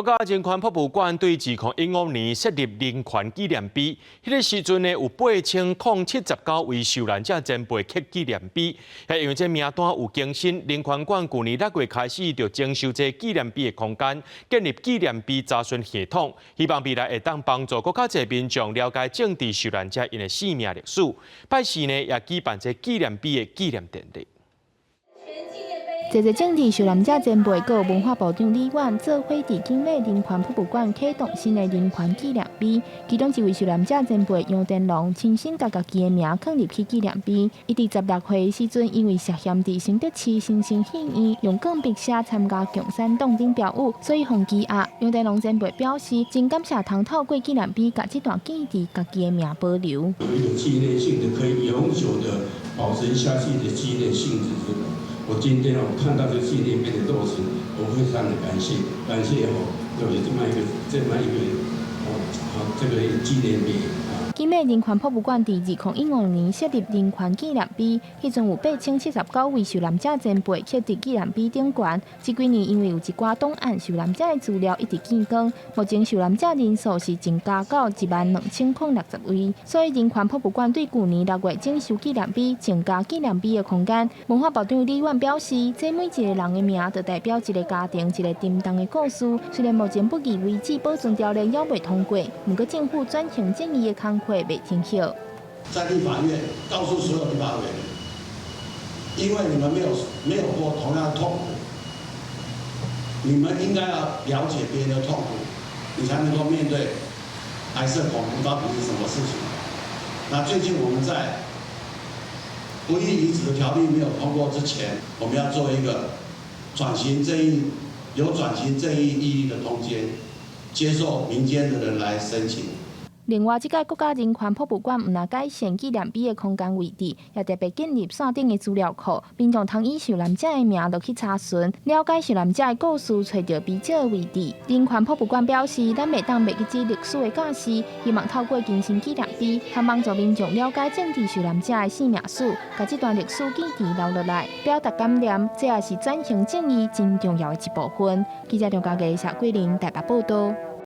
國家人權博物館對2015年設立人權紀念碑，彼個時陣呢有8079位受難者前輩刻紀念碑。因為這名單有更新，人權館舊年6月開始就整修這紀念碑的空間，建立紀念碑查詢系統，希望未來會當幫助閣較濟民眾了解政治受難者𪜶的生命歷史。拜四呢也舉辦這紀念碑的紀念典禮。濟濟政治受難者前輩，閣有文化部長李婉做伙佇景美人權博物館啟動新的人權紀念碑，其中一位受難者前輩楊田龍親身共家己的名囥入去紀念碑。伊佇16歲的時陣，因為涉嫌佇新竹市新生戲院用鋼筆寫參加共產黨等標語，所以予羈押。楊田龍前輩表示，真感謝通透過紀念碑，共這段記佇家己的名保留。有一個紀念性的，可以永久的保存下去的紀念性質，這個。我今天我看到這個紀念碑的落成，我非常的感謝，感謝哦，有這麼一個哦，好這個紀念碑。景美人權博物館佇2015年設立人權紀念碑，彼陣有879位受難者前輩刻佇紀念碑頂懸。這幾年因為有一寡檔案受難者的資料一直見光，目前受難者人數是增加到12060位。所以人權博物館對舊年6月整修紀念碑，增加紀念碑的空間。文化部長李婉表示，這每一個人的名，就代表一個家庭，一個沉重的故事。雖然目前不義遺址保存條例猶未通過，毋過政府轉型正義的工課袂停歇。在立法院告訴所有立法委員，因為你們沒有過同樣的痛苦，你們應該要了解別人的痛苦，你才能夠面對白色恐怖到底是什麼事情。那最近我們在不義遺址的條例沒有通過之前，我們要做一個轉型正義、有轉型正義意義的空間，接受民間的人來申請。另外，這屆國家人權博物館毋但改善紀念碑的空間位置，也特別建立線頂的資料庫，民眾通以受難者的名落去查詢，了解受難者的故事，揣著碑石的位置。人權博物館表示，咱袂當袂記這歷史的教示，希望透過更新紀念碑，通幫助民眾了解政治受難者的生命史，共這段歷史記佇留落來，表達感念，這也是轉型正義真重要的一部分。記者張家傑、謝桂玲台北報道。